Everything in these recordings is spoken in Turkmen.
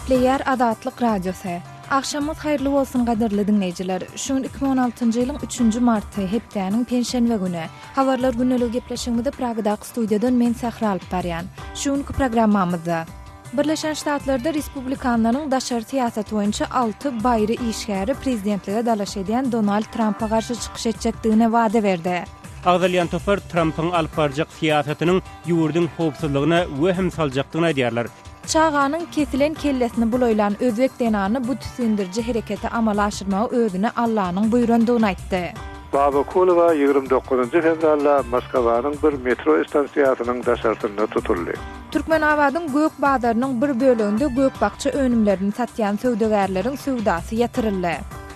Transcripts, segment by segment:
Gepleýär Azatlyk Radiosy. Agşamyňyz haýyrly bolsun gadyrly diňleýjiler. Şu gün 2016-njy ýylyň üçünji marty, hepdäniň penşenbe güni. Habarlar gündeligi gepleşigimizi Pragadaky studiýadan men Sähra alyp barýan. Şu günki programmamyzda. Birleşen Ştatlarda respublikanlaryň daşary syýasaty boýunça alty baýry işgäri prezidentlige dalaş edýän Donald Trampa garşy çykyş etjekdigine wada berdi. Agzalýan topar Trampyň alyp barjak syýasatynyň ýurduň howpsuzlygyna wehim saljakdygyny aýdýarlar. Çaganyň kesilen kellesini bulaýlan özbek zenany bu tisgindiriji hereketi amala aşyrmagy özüne Allanyň buýrandygyny aýtdy. Babakulowa 29 fewralda Moskwanyň bir metro stansiýasynyň daşarsynda tutuldy. Türkmenabadyň gök bazarynyň bir böleginde gök-bakja önümlerini satýan söwdagärleriň söwdasy ýatyryldy.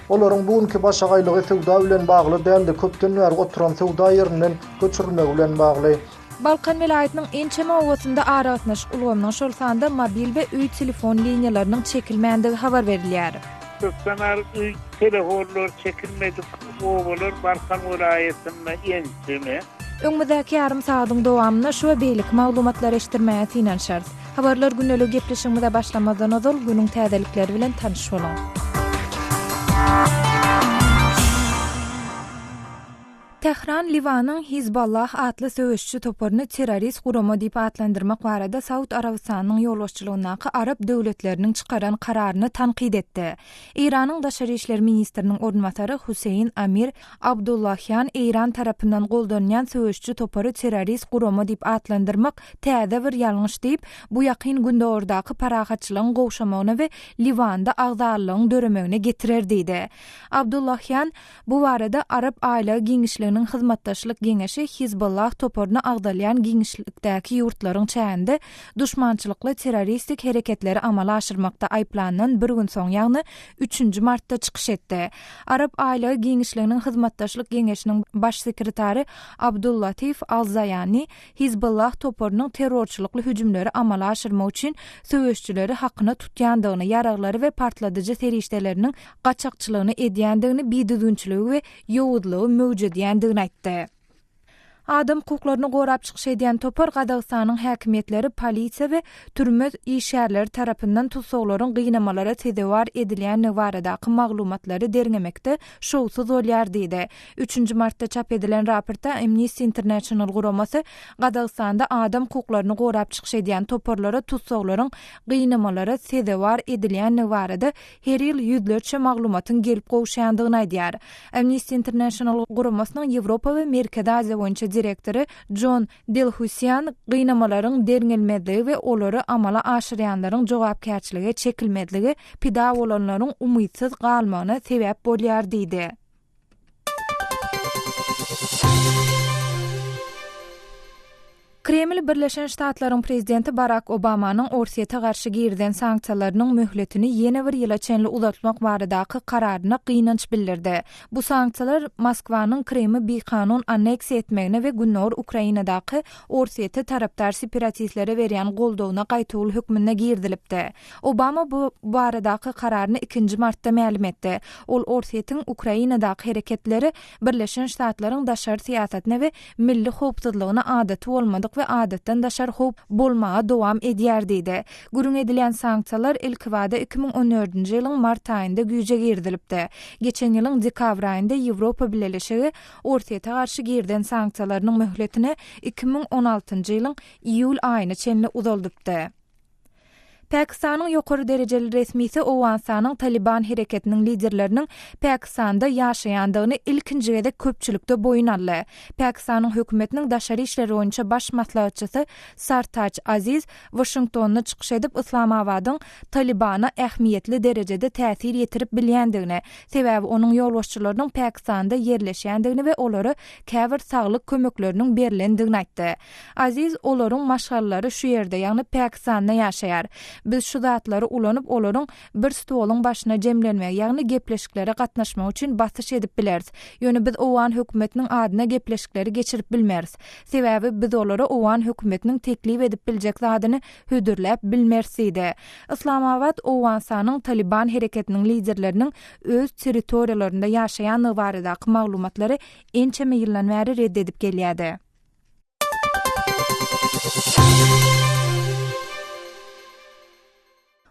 Olaryň bu günki başagaýlygy söwda bilen bagly däldi, köpden bäri oturan söwda ýerinden göçürilmegi bilen bagly. Balkan welaýatynyň ençeme obasynda aragatnaşyk ulgamynyň, şol sanda mobil we öý telefon liniýalarynyň çekilmändigi habar berilýär. Stasionar öý telefonlary çekilmedik obalar Balkan welaýatynda ençeme. Öňümizdäki ýarym sagadyň dowamynda şu we beýleki maglumatlary eşitdirmäge synanyşarys. Habarlar gündeligi gepleşigimize başlamazdan ozal, günüň täzelikleri bilen tanyş boluň. Tähran Liwanyň Hizballah atly söweşiji toparyny terrorist gurama diýip atlandyrmak barada Saud Arabystanynyň ýolbaşçylygyndaky arap döwletleriniň çykaran kararyny tankyt etdi. Eýranyň daşary işler ministriniň orunbasary Huseýin Amir Abdullahian Eýran tarapyndan goldanýan söweşiji topary terrorist gurama diýip atlandyrmak täze bir ýalňyş diýip, bu Ýakyn Gündogardaky parahatçylygyň gowşamagyna we Liwanda agzalalygyň döremegine getirer diýdi. Abdullahian Bu barada Arap Aýlagy giňişliginiň hyzmatdaşlyk geňeşi Hizbollah toparyna agzalýan giňişlikdäki ýurtlaryň çäginde duşmançylykly terroristik hereketleri amala aşyrmakda aýyplandan bir gün soň, ýagny üçünji martda çykyş etdi. Arap Aýlagy giňişliginiň hyzmatdaşlyk geňeşiniň baş sekretary Abdullatif Al-Zaýani Hizbollah toparynyň terrorçylykly hüjümleri amala aşyrmak üçin söweşijileri hakyna tutýandygyny, ýaraglary we partladyjy serişdeleriniň gaçakçylygyny edýändigini, bidüzgünçiligi we ýowuzlygy möwjedýändigini aýtdy. Adam hukuklaryny gorap çykyş edýän topar Gazagystanyň häkimiýetleri, polisiýa we türme işgärleri tarapyndan tussaglaryň gynamalara sezewar edilýändigi baradaky maglumatlary derňemekde şowsuz bolýar diýdi. Üçünji martda çap edilen raportda Amnesty International guramasy Gazagystanda adam hukuklaryny gorap çykyş edýän toparlara tussaglaryň gynamalara sezewar edilýändigi barada her ýyl ýüzlerçe maglumatyň gelip gowuşýandygyny aýdýar. Amnesty International guramasynyň Ýewropa we Merkezi Aziýa boýunça direktory Jon Delhusian gynamalaryň derňelmezligi we olary amala aşyrýanlaryň jogapkärçilige çekilmezligi pida bolanlaryň umytsyz galmagyna sebäp bolýar diýdi. Kreml Birleşen Ştatlaryň prezidenti Barak Obamanyň Orsýete garşy girizen sanksiýalarynyň möhletini ýene bir ýyla çenli uzaltmak baradaky kararyna gynanç bildirdi. Bu sanksiýalar Moskwanyň Krymy bikanun anneksiýa etmegine we gündogar Ukrainadaky Orsýete tarapdar separatistlere berýän goldawyna gaýtawul hökmünde girizilipdi. Obama bu baradaky kararyny ikinji martda mälim etdi. Ol Orsýetiň Ukrainadaky hereketleri Birleşen Ştatlaryň daşary syýasatyna we milli howpsuzlygyna adaty bolmadyk we adatdan daşary howp bolmaga dowam edýär diýdi. Gürrüň edilýän sanksiýalar ilkibada 2014-nji ýylyň mart aýynda güýje girizilipdi. Geçen ýylyň dekabr aýynda Ýewropa Bileleşigi Orsýete garşy girizen sanksiýalarynyň möhletini 2016-njy ýylyň iýul aýyna çenli uzaldypdy. Pakistanyň ýokary derejeli resmisi Owganystanyň Talyban hereketiniň liderleriniň Pakistanda ýaşaýandygyny ilkinji gezek köpçülikde boýun aldy. Pakistanyň hökümetiniň daşary işler boýunça baş maslahatçysy Sartaç Aziz Waşingtonda çykyş edip, Yslamabadyň Talybana ähmiýetli derejede täsir ýetirip bilýändigini, sebäbi onuň ýolbaşçylarynyň Pakistanda ýerleşýändigini we olara käbir saglyk kömekleriniň berlendigini aýtdy. Aziz, olaryň maşgalalary şu ýerde, ýagny Pakistanda ýaşaýar. Biz şu zatlary ulanyp, olaryň bir stoluň başyna jemlenmegi, ýagny gepleşiklere gatnaşmagy üçin basyş edip bileris. Ýöne biz owgan hökümetiniň adyna gepleşikleri geçirip bilmeris. Sebäbi biz olara owgan hökümetiniň teklip edip biljek zadyny hödürläp bilmeris diýdi. Yslamabat Owganystanyň Talyban hereketiniň liderleriniň öz territoriýalarynda ýaşaýandygy baradaky maglumatlary ençeme ýyldan bäri red edip gelýärdi.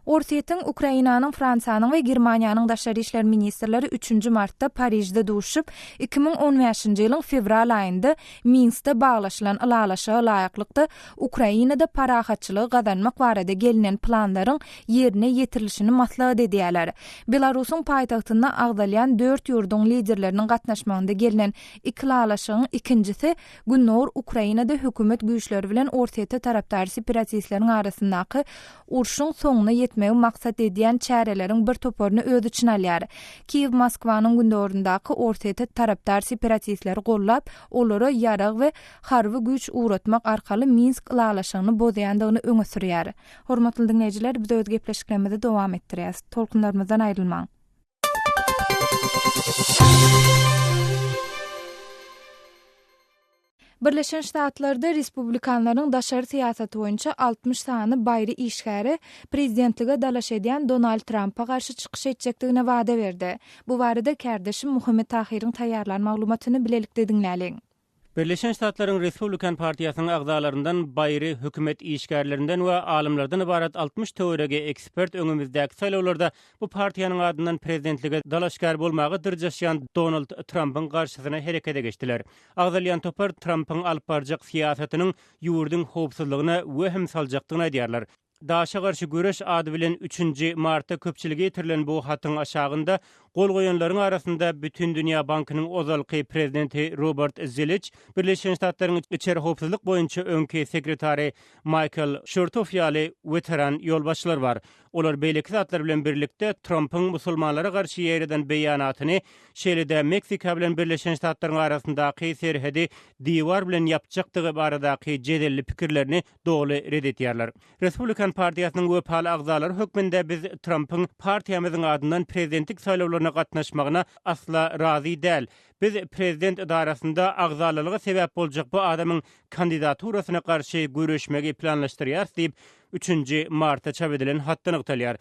Orsýetiň, Ukrainanyň, Fransiýanyň we Germaniýanyň daşary işler ministrleri üçünji martda Parižde duşuşyp, 2015-nji ýylyň fewral aýynda Minskde baglaşylan ylalaşyga laýyklykda Ukrainada parahatçylygy gazanmak barada gelnen planlaryň ýerine ýetirilişini maslahat edýärler. Belarusyň paýtagtynda agzalýan dört ýurduň liderleriniň gatnaşmagynda gelnen ylalaşygyň ikinjisi Gündogar Ukrainada hökümet güýçleri bilen Orsýete tarapdar separatistleriň arasyndaky urşuň soňuna ýetmegi maksat edýän çäreleriň bir toparyny öz içine alýar. Kiýew Moskwanyň gündogaryndaky Orsýete tarapdar separatistleri gollap, olara ýarag we harby güýç ugratmak arkaly Minsk ylalaşygyny bozýandygyny öňe sürýär. Hormatly diňleýjiler, biz öz gepleşiklerimizi dowam etdirýäris. Tolkunlarymyzdan aýrylmaň. Birleşen Ştatlarda respublikanlaryň daşary syýasaty boýunça 60 sany baýry işgäri prezidentlige dalaş edýän Donald Trampa garşy çykyş etjekdigine wada berdi. Bu barada kärdeşim Muhammet Tahyryň taýýarlan maglumatyny bilelikde diňläliň. Birleşen Ştatlaryň Respublikan partiýasynyň agzalaryndan baýry hökümet işgärlerinden we alymlardan ybarat 60 töweregi ekspert öňümizdäki saýlawlarda bu partiýanyň adyndan prezidentlige dalaşgär bolmaga dyrjaşýan Donald Trampyň garşysyna herekete geçdiler. Agzalýan topar Trampyň alyp barjak syýasatynyň ýurduň howpsuzlygyna wehim saljakdygyny aýdýarlar. Daşa garşy göreş ady bilen üçünji martda köpçülige ýetirilen bu hatyň aşagynda gol goýanlaryň arasynda Bütindünýä bankynyň ozalky prezidenti Robert Ziliç, Birleşen Ştatlaryň içeri howpsuzlyk boýunça öňki sekretary Maýkl Şurtow ýaly weteran ýolbaşçylar bar. Olar beýleki zatlar bilen birlikde Trampyň musulmanlara garşy ýaýradan beýanatyny, şeýle-de Meksika bilen Birleşen Ştatlaryň arasyndaky serhedi diwar bilen ýapjakdygy baradaky jedelli pikirlerini doly ret edýärler. Respublikan partiýasynyň wepaly agzalary hökmünde biz Trampyň partiýamyzyň adyndan prezidentlik saýlawlaryna gatnaşmagyna asla razy däl. Biz prezident ydarasynda agzalalyga sebäp boljak bu adamyň kandidaturasyna garşy göreşmegi planlaşdyrýarys diýip, üçünji martda çap edilen hatda nygtalýar.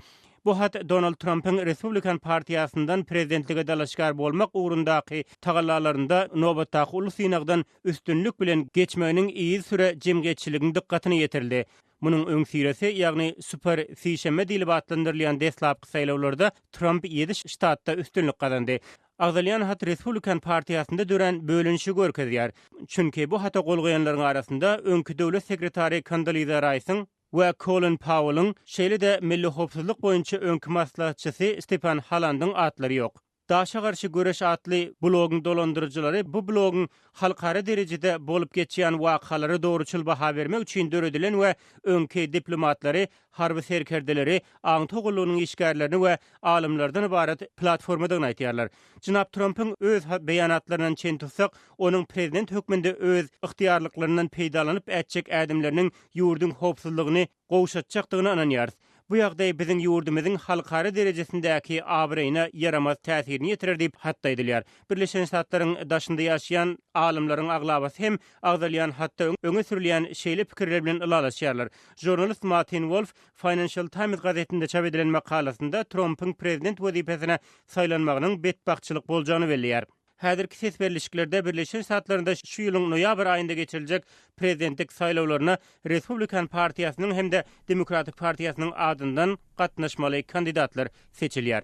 Bu hat Donald Trampyň Respublikan partiýasyndan prezidentlige dalaşgär bolmak ugrundaky tagallalarynda nobatdaky uly synagdan üstünlik bilen geçmeginiň yzysüre jemgyýetçiligiň dykgatyna ýetirildi. Munuň öňüsyrasy, ýagny super sişenbe diýlip atlandyrylýan deslapky saýlawlarda Tramp ýedi ştatda üstünlik gazandy. Agzalýan hat Respublikan partiýasynda dörän bölünişigi görkezýär. Çünki bu hata gol goýanlaryň arasynda öňki döwlet sekretary Kondoliza Raýsyň we Kolin Pauelliň, şeýle-de milli howpsuzlyk boýunça öňki maslahatçysy Stepan Halandyň atlary ýok. Daşa garşy göreş atly blogyň dolandyryjylary bu blogyň halkara derejede bolup geçýän wakalara dogruçyl baha bermek üçin döredilen we öňki diplomatlary, harby serkerdeleri, aňtaw gullugynyň işgärlerini we alymlardan ybarat platformadygyny aýdýarlar. Jenap Trampyň öz beýanatlaryndan çen tutsak, onuň prezident hökmünde öz ygtyýarlyklaryndan peýdalanyp ätjek ädimleriniň ýurduň howpsuzlygyny gowşatjakdygyna ynanýarys. Bu ýagdaý biziň ýurdumyzyň halkara derejesindäki abraýyna ýaramaz täsirini ýetirer diýip, hatda aýdylýar. Birleşen Ştatlaryň daşynda ýaşaýan alymlaryň aglabasy hem agzalýan hatda öňe sürülýän şeýle pikirler bilen ylalaşýarlar. Žurnalist Martin Wolf Financial Times gazetinde çap edilen makalasynda Trampyň prezident wezipesine saýlanmagynyň betbagtçylyk boljagyny belleýär. Häzirki ses berlişiklerde Birleşen Ştatlarynda şu ýylyň noýabr aýynda geçiriljek prezidentlik saýlawlaryna Respublikan partiýasynyň hem-de Demokratik partiýasynyň adyndan gatnaşmaly kandidatlar seçilýär.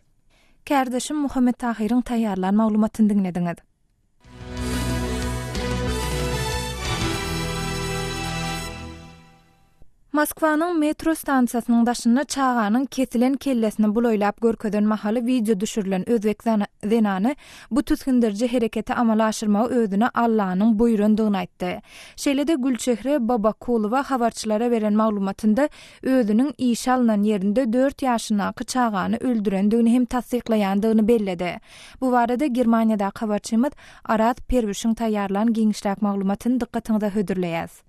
Kärdeşim Muhammet Tahyryň taýýarlan maglumatyny diňlediňiz. Moskwanyň metro stansiýasynyň daşynda çaganyň kesilen kellesini bulaýlap görkezen mahaly wideo düşürilen özbek zenany bu tisgindiriji hereketi amala aşyrmagy özüne Allanyň buýrandygyny aýtdy. Şeýle-de Gülçehre Babakulowa habarçylara beren maglumatynda özüniň işe alnan ýerinde dört ýaşyndaky çagany öldürendigini hem tassyklaýandygyny belledi. Bu barada Germaniýadaky habarçymyz Araz Perwişiň taýýarlan giňişräk maglumatyny dykgatyňyza hödürleýäs.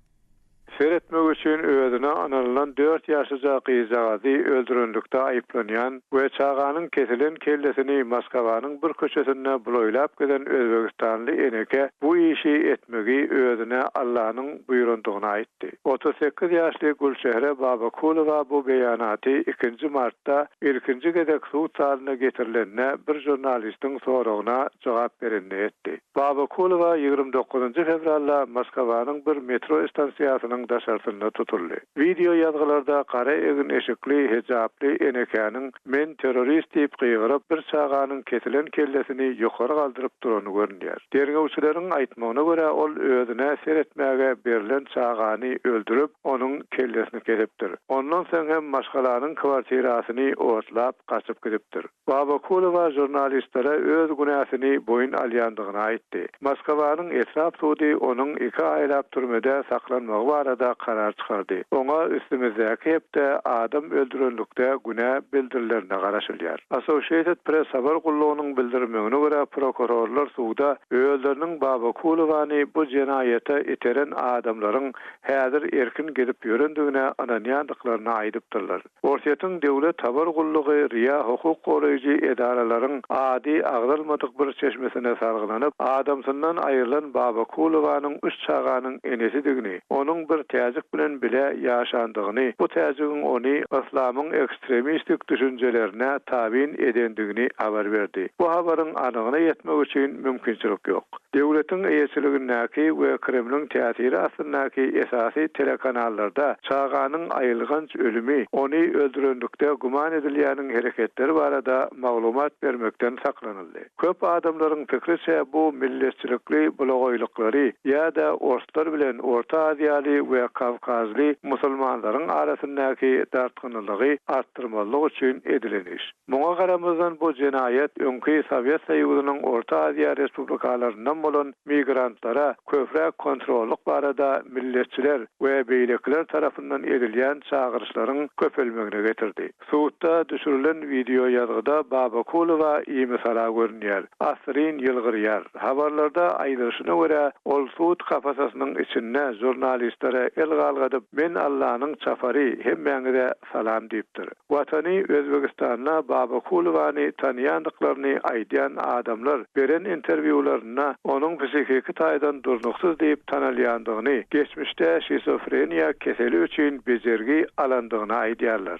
Seretmek üçin özüne ynanylan dört ýaşlyja gyzjagazy öldürenlikde aýyplanýan we çaganyň kesilen kellesini Moskwanyň bir köçesinde bulaýlap gezen özbegistanly eneke bu işi etmegi özüne Allanyň buýrandygyny aýtdy. 38 ýaşly Gülçehre Babakulowa bu beýanaty ikinji martda ilkinji gezek sud zalyna getirilende bir žurnalistiň soragyna jogap berende etdi. Babakulowa 29 fewralda Moskwanyň bir metro stansiýasynyň. jaýynyň daşarsynda tutuldy. Wideo ýazgylarda gara egin-eşikli, hijaply enekäniň Men terrorist diýip gygyryp, bir çaganyň kesilen kellesini ýokary galdyryp durany görünýär. Derňewçileriň aýtmagyna görä, ol özüne seretmäge berlen çagany öldürip, onuň kellesini kesipdir. Ondan soň hem maşgalanyň kwartirasyny otlap, gaçyp gidipdir. Babakulowa žurnalistlere öz günäsini boýun alýandygyny aýtdy. Moskwanyň etrap sudy onuň iki aýlap türmede saklanmagy barada karar çykardy. Oňa üstümizdäki hepde adam öldürenlikde günä bildirilerine garaşylýar. Associated Press habar gullugynyň bildirmegine görä, prokurorlar suda özleriniň Babakulowany bu jenaýata iteren adamlaryň häzir erkin gezip ýörendigine ynanýandyklaryny aýdypdyrlar. Orsýetiň döwlet habar gullugy RIA hukuk goraýjy edaralaryň ady agzalmadyk bir çeşmesine salgylanyp, adamsyndan aýrylan Babakulowanyň üç çaganyň enesidigini, onuň bir täjik bilen bile ýaşandygyny, bu täjigiň ony yslamyň ekstremistik düşünjelerine tabyn edendigini habar berdi. Bu habaryň anygyna ýetmek üçin mümkinçilik ýok. Döwletiň eýeçiligindäki we Kremliň täsiri astyndaky esasy telekanallarda çaganyň aýylganç ölümi, ony öldürenlikde güman edilýäniň hereketleri barada maglumat bermekden saklanyldy. Köp adamlaryň pikriçe bu milletçilikli bulagaýlyklary ýa-da orslar bilen orta aziýaly we kawkazly musulmanlaryň arasyndaky dartgynlylygy artdyrmazlyk üçin edilen iş. Muňa garamazdan bu jenaýat öňki Sowet Soýuzynyň Orta Aziýa respublikalaryndan bolan migrantlara köpräk kontrollyk barada milletçiler we beýlekiler tarapyndan edilýän çagyryşlaryň köpelmegine getirdi. Sudda düşürilen wideoýazgyda Babakulowa imisala görünýär, assyryn ýylgyrýar. Habarlarda aýdylyşyna görä, ol sud kapasasynyň içinde žurnalistlere el galgadyp, Men Allanyň çapary, hemmäňize salam diýipdir. Watany Özbegistanda Babakulowany tanýandyklaryny aýdýan adamlar beren interwýularynda onuň psihiki taýdan durnuksyz diýip tanalýandygyny, geçmişde şizofreniýa keseli üçin bejergi alandygyny aýdýarlar.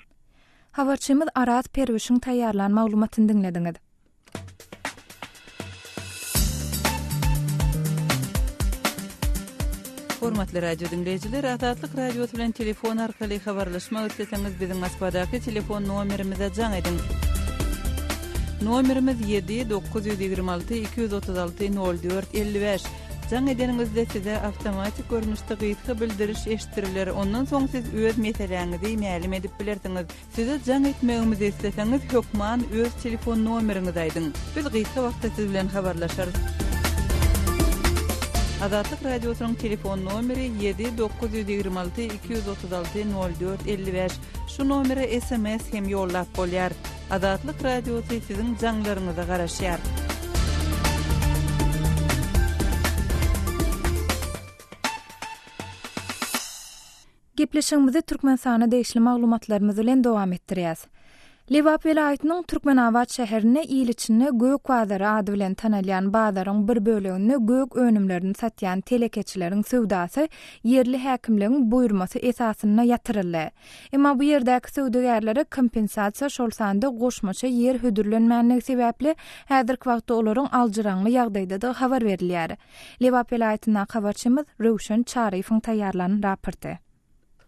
Habarçymyz Araz Perwişiň taýýarlan maglumatyny diňlediňiz. Hormatly radio diňleýjiler, Azatlyk Radiosy bilen telefon arkaly habarlaşmak isleseňiz, biziň Moskwadaky telefon nomerimize jaň ediň. Nomerimiz 7 926 236 04 55. Jaň edeniňizde size awtomatik görnüşde gysga bildiriş eşitdiriler, ondan soň siz öz meseläňizi mälim edip bilersiňiz. Size jaň etmegimizi isleseňiz hökman öz telefon nomeriňizi aýdyň. Biz gysga wagtda siz bilen habarlaşarys. Azatlyk Radiosynyň telefon nomeri ýedi 926 236 04 55. Şu nomere sms hem ýollap bolýar. Azatlyk Radiosy siziň jaňlaryňyza garaşýar. Gepleşigimizi Türkmenistana degişli maglumatlarymyz bilen dowam etdirýäs. Lebap welaýatynyň Türkmenabat şäherinde il içinde Gök bazary ady bilen tanalýan bazaryň bir böleginde gök önümlerini satýan telekeçileriň söwdasy ýerli häkimligiň buýurmasy esasynda ýatyryldy. Emma bu ýerdäki söwdagärlere kompensasiýa, şol sanda goşmaça ýer hödürlenmänligi sebäpli, häzirki wagtda olaryň aljyraňňy ýagdaýdadygy habar berilýär. Lebap welaýatyndaky habarçymyz Röwşen Çaryýewiň taýýarlan raporty.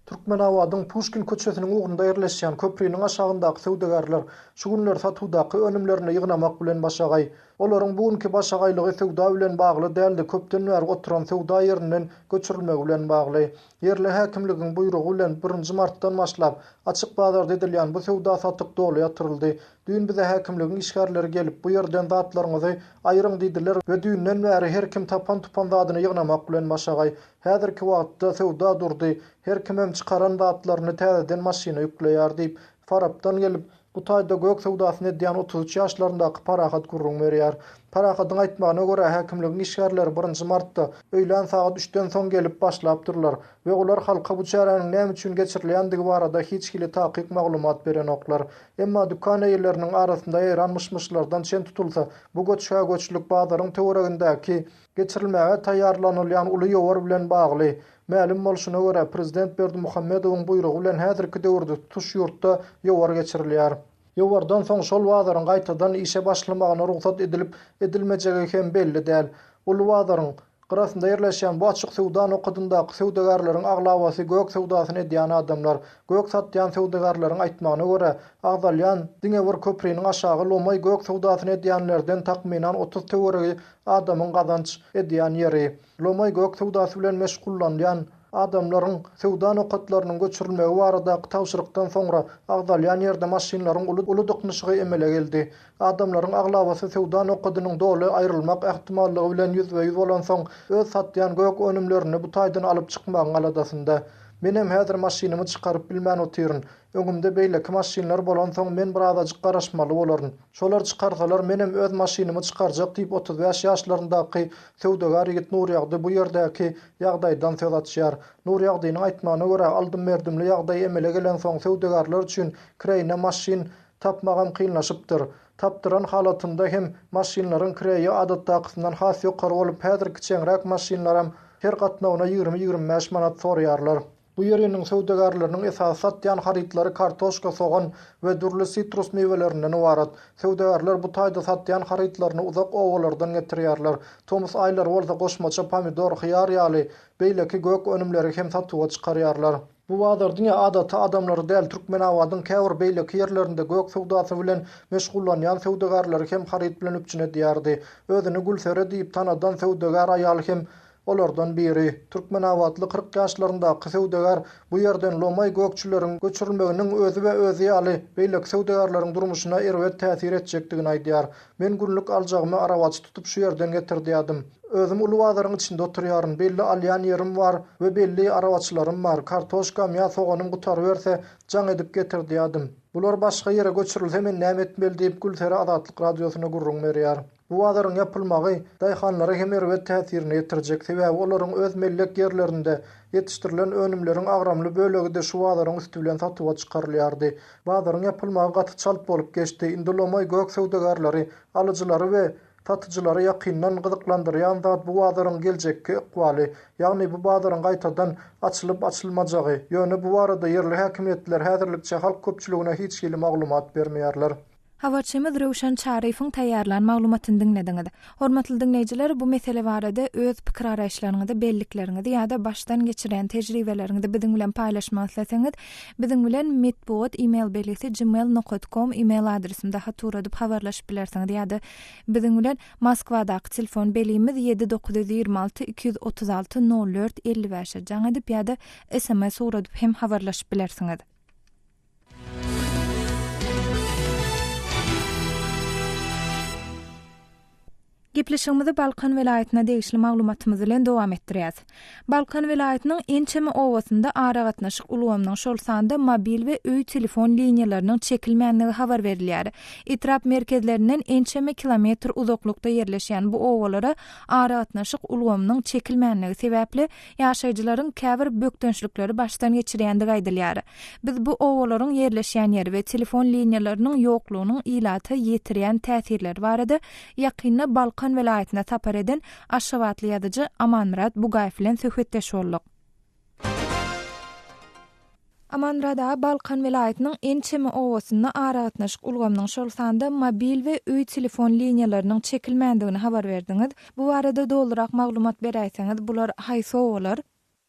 Türkmenabadyň Puşkin köçesiniň ugrunda ýerleşýän köpriniň aşagyndaky söwdagärler şu günler satuwdaky önümlerini ýygnamak bilen başagaý. Olaryň bu günki başagaýlygy söwda bilen bagly däl-de, köpden bäri oturan söwda ýerinden göçürilmegi bilen bagly. Ýerli häkimligiň buýrugy bilen birinji martdan başlap, açyk bazarda edilýän bu söwda-satyk doly ýatyryldy. Düýn bize häkimligiň işgärleri gelip, bu ýerden zatlaryňyzy aýryň diýdiler we düýnden bäri her kim tapan-tupan zadyny ýygnamak bilen başagaý. Häzirki wagtda söwda durdy, her kimem çykaran zatlaryny täzeden maşyna ýükleýär diýip, Farapdan gelip, bu taýda gök söwdasyny edýän 33 ýaşlaryndaky Parahat gürrüň berýär. Parahadyň aýtmagyna görä, häkimligiň işgärleri birinji martda, öýlän sagat üçden soň gelip başlapdyrlar we olar halka bu çäräniň näme üçin geçirilýändigi barada hiç hili takyk maglumat berenoklar. Emma dükan eýeleriniň arasynda ýaýran myş-myşlardan çen tutulsa, bu göçhä-göçlük bazaryň töweregindäki geçirilmäge taýýarlanylýan uly ýowar bilen bagly. Mälim bolşuna görä, prezident Berdimuhamedowyň buýrugy bilen häzirki döwürde tutuş ýurtda ýowar geçirilýär. Ýowardan soň şol bazaryň gaýtadan işe başlamagyna rugsat edilip-edilmejegi hem belli däl. Uly bazaryň. Gyrasynda ýerleşýän bu açyk söwda nokadyndaky söwdagärleriň aglabasy gök söwdasyny edýän adamlar. Gök satýan söwdagärleriň aýtmagyna görä, agzalýan diňe bir köpriniň aşagy lomaý gök söwdasyny edýänlerden takmynan 30 töweregi adamyň gazanç edýän ýeri. Lomaý gök söwdasy bilen meşgullanýan adamlaryň söwda nokatlarynyň göçürilmegi baradaky tabşyrykdan soňra agzalýan ýerde maşynlaryň uly uly dyknyşygy emele geldi. Adamlaryň aglabasy söwda nokadynyň doly aýrylmak ähtimallygy bilen ýüzbe-ýüz bolansoň, öz satýan gök önümlerini bu taýdan alyp çykmagyň aladasynda. Menem häzir maşynymy çykaryp bilmän otyryn. Öňümde beýleki maşynlar bolansoň men birazajyk garaşmaly bolaryn. Şolar çykarsalar menem öz maşynymy çykarjak diýip 35 ýaşlaryndaky söwdagär ýigit Nurýagdy bu ýerdäki ýagdaýdan söz açýar. Nurýagdynyň aýtmagyna görä, aldym-berdimli ýagdaý emele gelensoň söwdagärler üçin kireýine maşyn Tapmagam kynlaşypdyr. Tapdyran halatynda hem maşynlaryň kireýi adatdakysyndan has ýokary bolup, häzir kiçeňräk maşynlaram her gatnawyna 20-25 manat soraýarlar. Bu ýeriniň söwdagärleriniň esasy satýan harytlary kartoşka, sogan we dürli sitrus miwelerinden ybarat. Söwdagärler bu taýda satýan harytlaryny uzak obalardan getirýärler. Tomus aýlary bolsa goşmaça pomidor, hyýar ýaly beýleki gök önümleri hem satuwa çykarýarlar. Bu bazar diňe adaty adamlary däl, Türkmenabadyň käbir beýleki ýerlerinde gök söwdasy bilen meşgullanýan söwdagärleri hem haryt bilen üpjün edýärdi. Özüni Gülsere diýip tanadan söwdagär aýal hem olardan biri. Türkmenabatly 40 ýaşlaryndaky söwdagär bu ýerden lomaý gökçüleriň göçürilmeginiň özi we özi ýaly beýleki söwdagärleriň durmuşyna erbet täsir etjekdigini aýdýar. Men günlük aljagymy arabaçy tutup şu ýerden getirdýärdim. Özüm uly bazaryň içinde oturýaryn, belli alýan ýerim bar we belli arabaçylarym bar. Kartoşkam ýa soganym gutaryberse, jaň edip getirdýärdim. Bular başga ýere göçürilse men näme etmeli diýip, Gülsere Azatlyk Radiosyna gürrüň berýär. Bu bazaryň ýapylmagy daýhanlara hem erbet täsirini ýetirjek, sebäbi olaryň öz mellek ýerlerinde ýetişdirilen önümleriň agramly bölegi-de şu bazaryň üsti bilen satuwa çykarylýardy. Bazaryň ýapylmagy gaty çalt bolup geçdi. Indi lomaý gök söwdagärleri, alyjylary we Satyjylary ýakyndan gyzyklandyrýan zat bu bazaryň geljekki ykbaly, ýagny bu bazaryň gaýtadan açylyp-açylmajagy. Ýöne bu barada ýerli häkimiýetler häzirlikçe halk köpçüligine hiç hili maglumat bermeýärler. Habarçymyz Röwşen Çaryýewiň taýýarlan maglumatyny diňlediňiz. Hormatly diňleýjiler, bu mesele barada öz pikir-garaýyşlaryňyzy, bellikleriňizi ýa-da başdan geçirýän tejribeleriňizi biziň bilen paýlaşmak isleseňiz, biziň bilen metbugat e-mail belgisi gmail nokat kom e-mail adresimde hat ugradyp habarlaşyp bilersiňiz ýa-da biziň bilen Moskwadaky telefon belgimiz 7 926 236 04 55-e jaň edip ýa-da sms ugradyp hem habarlaşyp bilersiňiz. Gepleşigimizi Balkan welaýatyna degişli maglumatymyz bilen dowam etdirýäs. Balkan welaýatynyň ençeme obasynda aragatnaşyk ulgamynyň, şol sanda mobil we öý telefon liniýalarynyň çekilmändigi habar berilýär. Etrap merkezlerinden ençeme kilometr uzaklykda ýerleşýän bu obalara aragatnaşyk ulgamynyň çekilmänligi sebäpli, ýaşaýjylaryň käbir bökdençlikleri başdan geçirýändigi aýdylýar. Biz bu obalaryň ýerleşýän ýeri we telefon liniýalarynyň ýoklugynyň ilata ýetirýän täsirleri barada ýakynda Balkan welaýatyna sapar eden aşgabatly ýazyjy Amanmyrat Bugaýew bilen söhbetdeş bolduk. Amanmyrat aga, Balkan welaýatynyň ençeme obasynda aragatnaşyk ulgamynyň, şol sanda mobil we öý telefon liniýalarynyň çekilmändigini habar berdiňiz. Bu barada dolurak maglumat beräýseňiz, bular haýsy obalar?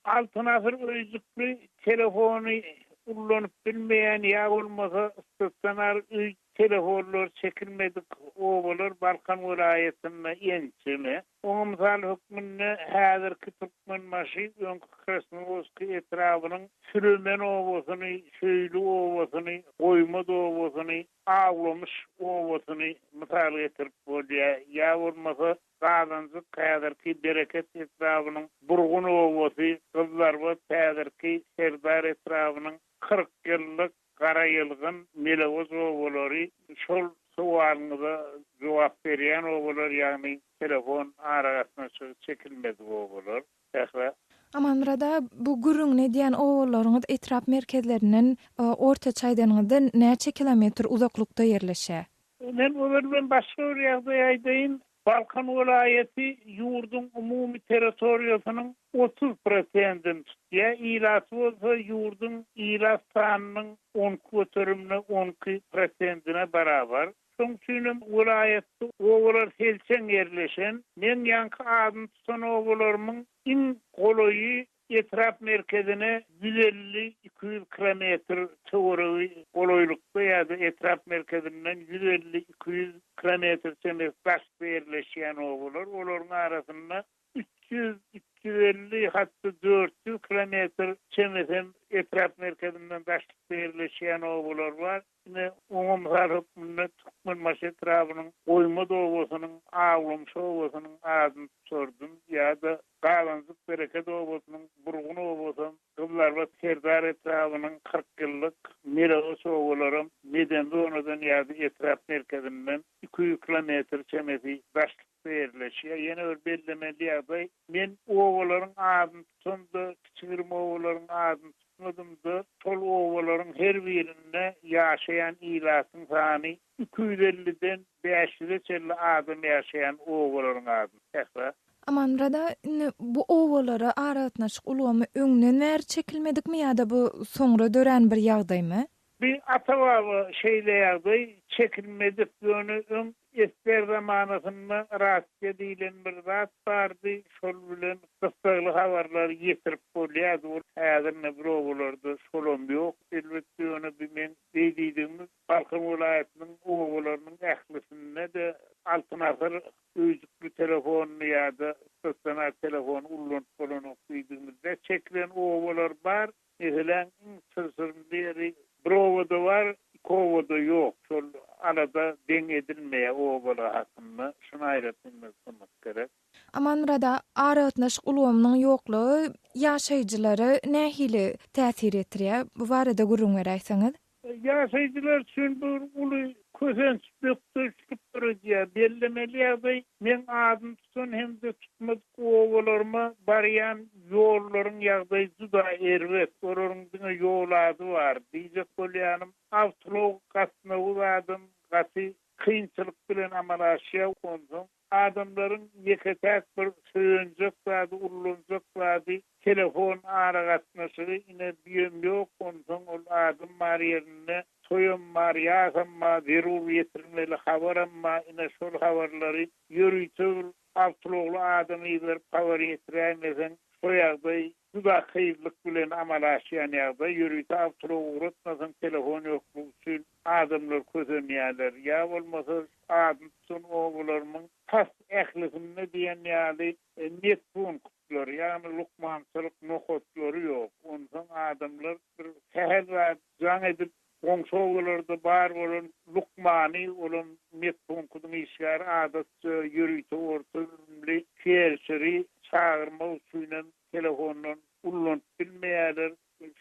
Altyn asyr öýjükli telefony ullanyp bilmeýän ýa bolmasa stasionar öý telefonlary çekilmedik obalar Balkan welaýatynda ençeme. Oňa mysal hökmünde häzirki Türkmenbaşy, öňki Krasnowodskiý etrabynyň Sülemen obasyny, Söýli obasyny, Goýmaz obasyny, Awlamyş obasyny mysal getirip bolýar. Ýa bolmasa Gazanjyk, häzirki Bereket etrabynyň Burgun obasy, Gyzlarbat, häzirki Serdar etrabynyň 40 ýyllyk Garaýylgyn, Melegoz obalary şol sowalyňyza jogap berýän obalar, ýagny telefon aragatnaşygy çekilmedik obalar. Sähra. Amanmyrat aga, bu gürrüňini edýän obalaryňyz etrap merkezlerinden ortaça aýdanyňyzda näçe kilometr uzaklykda ýerleşýär? Men ozal bilen başga bir ýagdaý aýdaýyn. Balkan welaýaty ýurduň umumy territoriýasynyň 30 prosentini tutýar, ilaty bolsa ýurduň ilat sanynyň 12 göterimine, 12 prosentine barabar. Şoň üçinem welaýatda obalar selçeň ýerleşen. Meň ýaňky adyny tutan obalarymyň iň golaýy Etrap merkezine 150, 200 kilometr töweregi golaýlykda ýa-da etrap merkezinden 150, 200 kilometr çemesi daşda ýerleşýän obalar, olaryň arasynda 300, 350, hat-da 400 kilometr çemesem etrap merkezinden daşlykda ýerleşýän obalar bar. Ine, oňa mysal hökmünde Türkmenbaşy etrabynyň Goýmaz obasynyň Awlamşy obasynyň adyny tutardym ýa-da Gazanjyk Bereket obasynyň Burgun obasam, Gyzylarbat Serdar etrabynyň 40 ýyllyk Melegoç obalaram medeni zonadan ýa-da etrap merkezinden 200 kilometr çemesi daşlykda ýerleşýär. Ýene bir bellemeli ýagdaý, men obalaryň adyny tutamda, kiçi-girim obalaryň adyny tutmadym-da, şol obalaryň her birinde ýaşaýan ilatyň sany 250-den 500-e çenli adam ýaşaýan obalaryň adyny, Sähra. Amanmyrat aga, indi bu obalara aragatnaşyk ulgamy öňden bäri çekilmedikmi ýa-da bu soňra dörän bir ýagdaýmy? Bir ata-baba şeýle ýagdaý çekilmedik, ýöne öň esger zamanasynda rasiýa diýlen bir zat bardy, şol bilen gyssagly habarlary ýetirip bolýardy, ol häzir ine bir obalarda şolam ýok, elbetde ýöne bi meň beý diýdigimiz Balkan welaýatynyň obalarynyň ählisinde-de Altyn asyr öýjükli telefonyny ýa-da stasionar telefony ullanyp bolanok diýdigimizde çekilen obalar bar, Meseläň iň çylşyrymly ýeri bir obada bar, iki obada ýok. Şol alada deň edilmeýär obalar hakynda. Şuny aýratyn nygtamak gerek. Amanmyrat aga, aragatnaşyk ulgamynyň ýoklugy ýaşaýjylara nähili täsir ýetirýär? Bu barada gürrüň beräýseňiz. Ýaşaýjylar üçin bu uly kösenç, bökdençlik döredýär. Bellemeli ýagdaý, meň adyny tutan hem-de tutmadyk obalaryma barýan ýollaryň ýagdaýy juda erbet. Olaryň diňe ýol ady bar. Diýjek bolýanym, awtoulag gatnawy zadam gaty kynçylyk bilen amala aşýar. Onsoň Adamlaryň ýeke-täk bir söýenjek zady, ullanjak zady telefon aragatnaşygy, ine büýem ýok, onsoň ol adam bar ýerinde toýam bar, ýasam bar, zerur ýetirmeli habaram bar, ine şol habarlary ýörite bir awtoulagly adam iberip habar ýetiräýmeseň, şo ýagdaý juda kynlyk bilen amala aşýan ýagdaý, ýörite awtoulag ugratmasaň telefon ýoklugy üçin adamlar kösenýärler. Ýa bolmasa adyny tutan obalarymyň tas ählisinde diýen ýaly medpunktlar, ýagny lukmançylyk nokatlary ýok. Onsoň adamlar bir sähel zat jaň edip, goňşy obalarda bar bolan lukmany, olam medpunktyň işgäri adatça ýörite orta bilimli felşeri çagyrmak üçinem telefondan ullanyp bilmeýärler.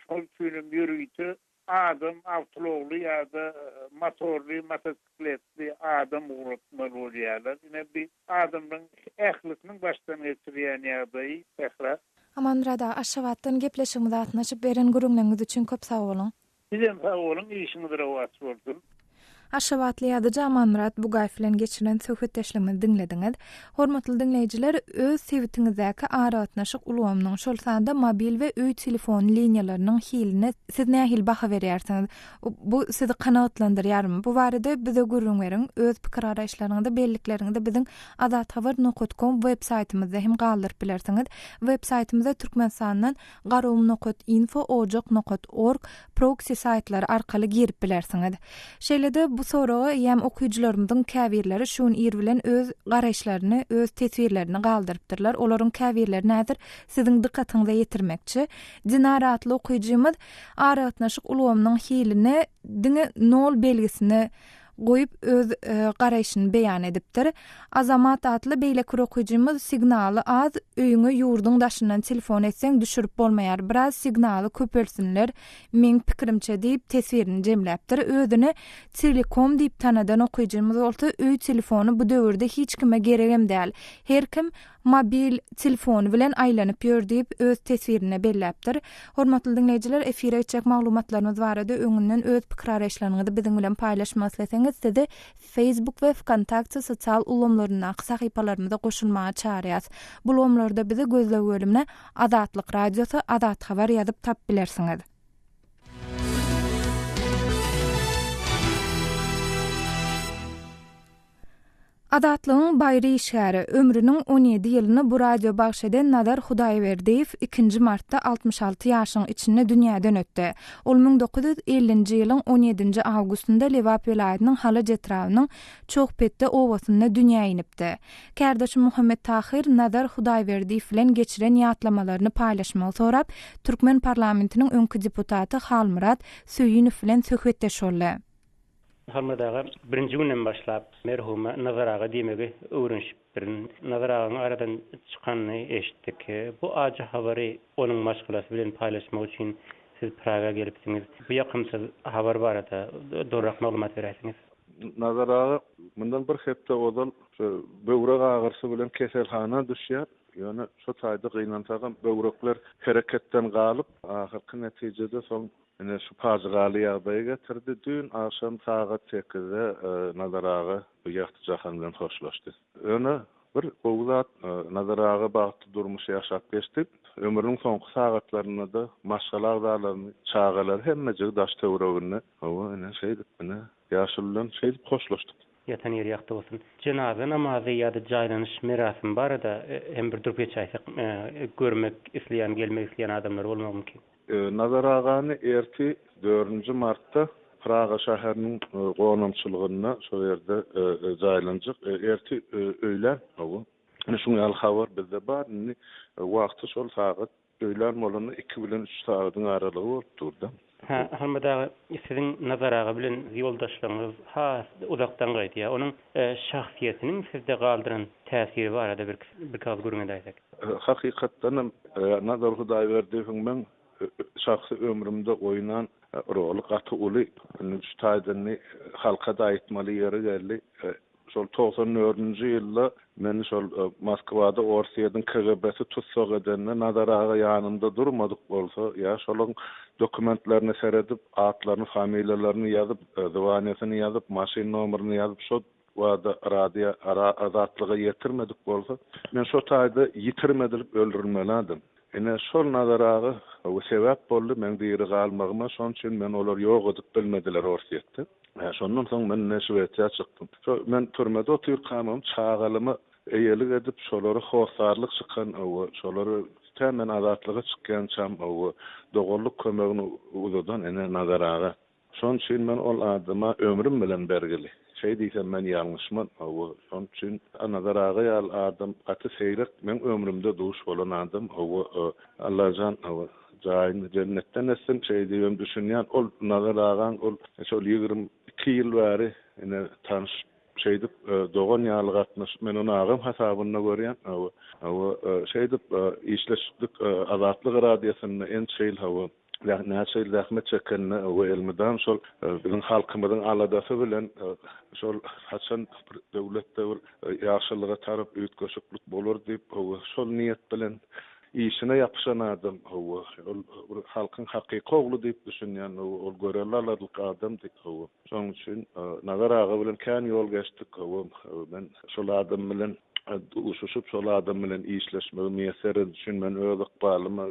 Şol üçinem ýörite Adam awtoulagly ýa-da motorly, motosikletli adam ugratmaly bolýarlar. Ine bi adamlaryň ählisiniň başdan geçirýän ýagdaýy, Sähra. Amanmyrat aga, Aşgabatdan gepleşigimize gatnaşyp, beren gürrüňleriňiz üçin köp sag boluň. Sizem sag boluň, işiňiz rowaç bolsun. Aşgabatly ýazyjy Amanmyrat Bugaýew bilen geçirilen söhbetdeşligimizi diňlediňiz. Hormatly diňleýjiler, öz sebitiňizdäki aragatnaşyk ulgamynyň, şol sanda mobil we öý telefon liniýalarynyň hiline siz nähili baha berýärsiňiz? Bu sizi kanagatlandyrýarmy? Bu barada bize gürrüň beriň. Öz pikir-garaýyşlaryňyzy, bellikleriňizi biziň azathabar nokat kom web saýtymyzda hem galdyryp bilersiňiz. Web saýtymyza Türkmenistandan garum nokat info, ojak nokat org, proksi saýtlary arkaly girip bilersiňiz. Şeýle-de bu soraga eýýäm okyjylarymyzyň käbirleri şu gün ir bilen öz garaýyşlaryny, öz teswirlerini galdyrypdyrlar. Olaryň käbirlerini häzir siziň dykgatyňyza ýetirmekçi. Dinara atly okyjymyz aragatnaşyk ulgamynyň hiline diňe nol belgisini goýup öz garaýşyny beýan edipdir. Azamat atly beýleki bir okyjymyz signaly az, öýüňe ýurduň daşyndan telefon etseň düşürip bolmaýar, biraz signaly köpeltsinler meň pikirimçe diýip teswirini jemläpdir. Özüni Telekom diýip tanadan okyjymyz bolsa öý telefony bu döwürde hiç kime geregem däl. Her kim. Mobil telefony bilen aýlanyp ýör diýip, öz teswirinde belläpdir. Hormatly diňleýjiler, efire gitjek maglumatlarymyz barada öňünden öz pikir-garaýyşlaryňyzy biziň bilen paýlaşmak isleseňiz, sizi Facebook we Wkontakte sosial ulgamlaryndaky sahypalarymyza goşulmaga çagyrýas. Bu ulgamlarda bizi gözleg bölümine Azatlyk Radiosy, Azat Habar ýazyp tapyp bilersiňiz. Azatlygyň baýry işgäri, ömrüniň 17 ýylyny bu radio bagş eden Nazar Hudaýberdiýew ikinji martda 66 ýaşyň içinde dünýäden ötdi. Ol 1950-nji ýylyň on ýedinji awgustynda Lebap welaýatynyň Halaç etrabynyň Çohpetde obasynda dünýä inipdi. Kärdeşim Muhammet Tahyr Nazar Hudaýberdiýew bilen geçiren ýatlamalaryny paýlaşmagy sorap, türkmen parlamentiniň öňki deputaty Halmyrat Söýünow bilen söhbetdeş boldy. Halmyrat aga, birinji günden başlap merhuma Nazar aga diýmegi öwrenişipdirin. Nazar agaň aradan çykanyny eşitdik. Bu ajy habary onuň maşgalasy bilen paýlaşmak üçin siz Praga gelipsiňiz. Bu ýakymsyz habar barada dolurak maglumat beräýseňiz. Nazar aga mundan bir hepde ozal şu böwrek agyrysy bilen keselhana düşýär. Ýöne şo taýda gynansagam böwrekler hereketden galyp, ahyrky netijede soň ine şu pajygaly ýagdaýa getirdi. Düýn agşam sagat sekizde Nazar aga bu ýagty jahan bilen hoşlaşdy. Ýöne bir gowy zat, Nazar aga bagtly durmuş ýaşap geçdi. Ömrüniň soňky sagatlarynda-da maşgala agzalaryny, çagalary hemmejigi daş-töwereginde. Hawa, ine şeýdip, ine, ýaşuly bilen şeýdip hoşlaşdyk. Ýatan ýeri ýagty bolsun. Jenaza namazy ýa-da jaýlanyş merasymy barada hem bir durup geçäýsek, görmek isleýän, gelmek isleýän adamlar bolmagy mümkin. Nazar agany ertir dördünji martda Praga şäheriniň gonamçylygynda şol ýerde jaýlanjak. Ertir öýlän, hawa. Ine şuň ýaly habar bizde bar. Indi wagty şol sagat öýlän bolanda iki bilen üç sagadyň aralygy bolup dur-da. Hä, Halmyrat aga, siziň Nazar aga bilen ýoldaşlygyňyz has uzakdan gaýdýar. Onuň şahsyýetiniň sizde galdyran täsiri barada birki agyz gürrüň edäýsek. Hakykatdan hem, Nazar Hudaýberdiýewiň meň şahsy ömrümde oýnan roly gaty uly. Indi şu taýdan indi halka-da aýtmaly ýeri geldi. Şol 94-nji ýylda meni şol Moskwada Orsýetiň KGB-si tussag edende Nazar aga ýanymda durmadyk bolsa, ýa şolaň dokumentlerine seredip, atlaryny, familiýalaryny ýazyp, zwaniýasyny ýazyp, maşyn nomerini ýazyp, şo wada radio Azatlyga ýetirmedik bolsa, men şo taýda ýitirim edilip öldürilmeli adam. Ine, şol Nazar aga sebäp boldy meň diri galmagyma, şonuň üçin meni olar ýok edip bilmediler Orsýetde. Şondan soň men ine Şwesiýa çykdym. Şo men türmede otyrkamam çagalyma eýelik edip, şolara hossarlyk çykan, hawa, şolary tä men azatlyga çykýançam, hawa, doganlyk kömegini uzadan ine Nazar aga. Şonuň üçin men ol adama ömrüm bilen bergili. Şeý diýsem men ýalňyşman. Hawa, şonuň üçin Nazar aga ýaly adam gaty seýrek meň ömrümde duş bolan adam. Hawa, Allajan, hawa, jaýyny jennetden etsin. Şeý diýibem düşünýän. Ol Nazar agaň ol şol 22 ýyl bäri ine tanyşyp, şeýdip dogan ýaly gatnaşyp, men ony agam hasabynda görýän. Hawa, hawa, şeýdip işleşipdik Azatlyk radiosynda ençe ýyl, hawa. Näçe ýyl zähmet çekenine we elmydam şol biziň halkymyzyň aladasy bilen şol haçan bir döwletde bir ýagşylyga tarap üýtgeşiklik bolar diýip hawa şol niýet bilen işine ýapyşan adam hawa ol bir halkyň hakyky ogly diýip düşünýän hawa ol görelde alarlyk adamdy hawa şonuň üçin Nazar aga bilen kän ýol geçdik hawa men şol adam bilen duşuşyp şol adam bilen işleşmegi miýesser edeni üçin men öz ykbalyma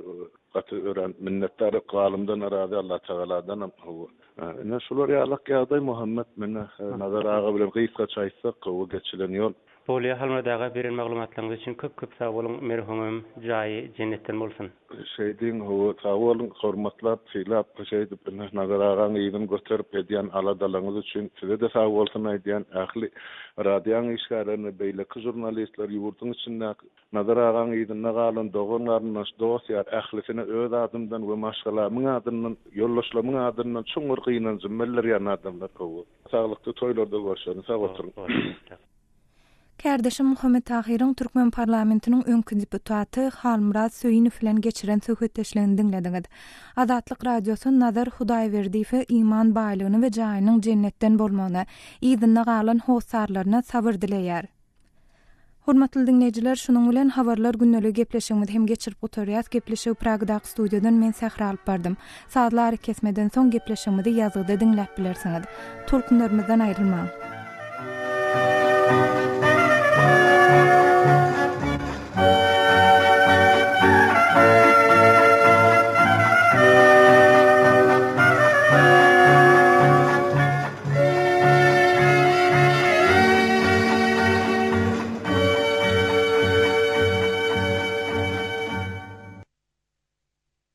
Gaty örän minnetdar ykbalymdan razy Allatagaladanam hawa. Ine şular ýalak ýagdaý Muhammet mine Nazar aga bilen gysgaça aýtsak gowy geçilen ýol. Bolýa Halmyrat aga beren maglumatlaryňyz üçin köp köp sag boluň merhumym jaýy jennetden bolsun. Şeýdiň hawa sag boluň hormatlap sylap şeýdip ine Nazar agaň yzyny göterip edýän aladalaňyz üçin sizede sag bolsun aýdýan ähli radiaň işgärlerine beýleki žurnalistler ýurduň içindäki Nazar agaň yzynda galan dogan-garyndaş, dost-ýar ählisine öz adymdan we maşgalamyň adyndan, ýoldaşlarymyň adyndan çuňňur gynanjymy bildirýän adamlar gowy. Saglykda toýlarda görşeliň, sag oturyň. Kärdeşim Muhammet Tahyryň türkmen parlamentiniň öňki deputaty Halmyrat Söýünow bilen geçiren söhbetdeşligini diňlediňiz. Azatlyk Radiosy Nazar Hudaýberdiýewe iman baýlygyny we jaýynyň jennetden bolmagyny, yzynda galan hossarlaryna sabyr dileýär. Hormatly diňleýjiler, şunuň bilen Habarlar gündeligi gepleşigimizi hem geçirip gutarýas. Gepleşigi Pragadaky studiýadan men Sähra alyp bardym. Sazly arakesmeden soň gepleşigimizi ýazgyda diňläp bilersiňiz. Tolkunlarymyzdan aýrylmaň!